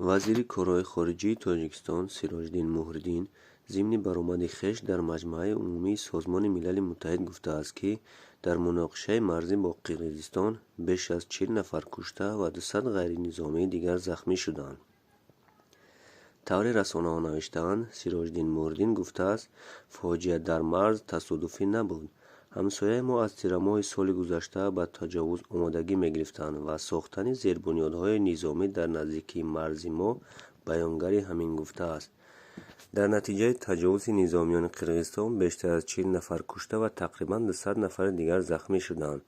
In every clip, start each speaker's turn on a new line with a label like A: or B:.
A: Вазири корҳои хориҷии Тоҷикистон Сироҷиддин Муҳриддин зимни баромади хеш дар Маҷмааи Умумии Созмони Милали Муттаҳид гуфтааст, ки дар муноқишаи марзӣ бо Қирғизистон беш аз 40 нафар кушта ва 200 ғайринизомии дигар захмӣ шуданд. Тавре расонаҳо навиштаанд, Сироҷиддин Муҳриддин гуфтааст, фоҷиа дар марз тасодуфӣ набуд. Ҳамсояи мо аз тирамоҳи соли гузашта ба таҷовуз омодагӣ мегирифтанд ва сохтани зербунёдҳои низомӣ дар наздикии марзи мо баёнгари ҳамин гуфтааст. Дар натиҷаи таҷовузи низомиёни Қирғизистон бештар аз 40 нафар кушта ва тақрибан 200 нафари дигар захмӣ шуданд.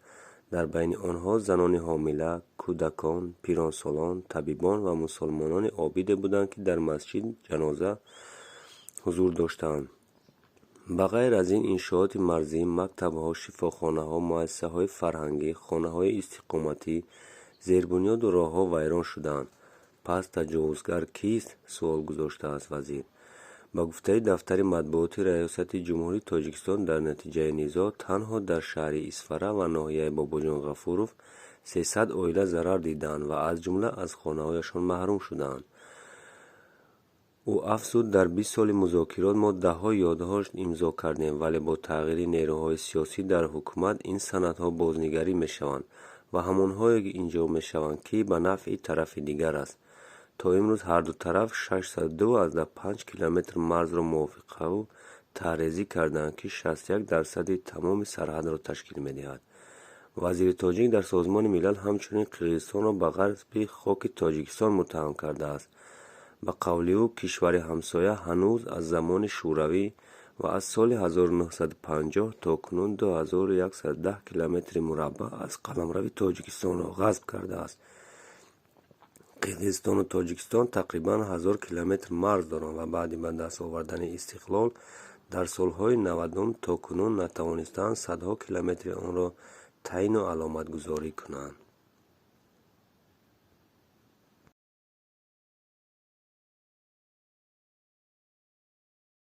A: Дар байни онҳо занони ҳомила, кӯдакон, пиронсолон, табибон ва мусулмонони обиде буданд, ки дар масҷиди ҷаноза ҳузур доштанд. Ба ғайр аз ин, иншооти марзӣ, мактабҳо, шифохонаҳо, муассисаҳои фарҳангӣ, хонаҳои истиқоматӣ, зербунёду роҳҳо вайрон шуданд. Пас таҷовузгар кист? Суол гузоштааст вазир. Ба гуфтаи дафтари матбуоти Раёсати Ҷумҳурии Тоҷикистон, дар натиҷаи низоъ танҳо дар шаҳри Исфара ва ноҳияи Бобоҷон Ғафуров 300 оила зарар диданд ва аз ҷумла аз хонаҳояшон маҳрум шуданд. Ӯ афзуд, дар 20 соли музокирот мо даҳҳо ёддошт имзо кардем, вале бо тағйири нерӯҳои сиёсӣ дар ҳукумат ин санадҳо бознигарӣ мешаванд ва ҳамонҳое инҷо мешаванд, ки ба нафъи тарафи дигар аст. То имрӯз ҳарду тараф 602,5 километр марзро мувофиқаву тарҳрезӣ карданд, ки 61 дарсади тамоми сарҳадро ташкил медиҳад. Вазири тоҷик дар Созмони Милал ҳамчунин Қирғизистонро ба ғасби хоки Тоҷикистон муттаҳам кардааст. Ба қавли ӯ, кишвари ҳамсоя ҳанӯз аз замони Шӯравӣ ва аз соли 1950 то кунун 2110 километри мураббаъ аз қаламрави Тоҷикистонро ғасб кардааст. Қирғизистону Тоҷикистон тақрибан 1000 километр марз доранд ва баъди ба даст овардани истиқлол дар солҳои 90-ум то кунун натавонистаанд садҳо километри онро таъину аломатгузорӣ кунанд.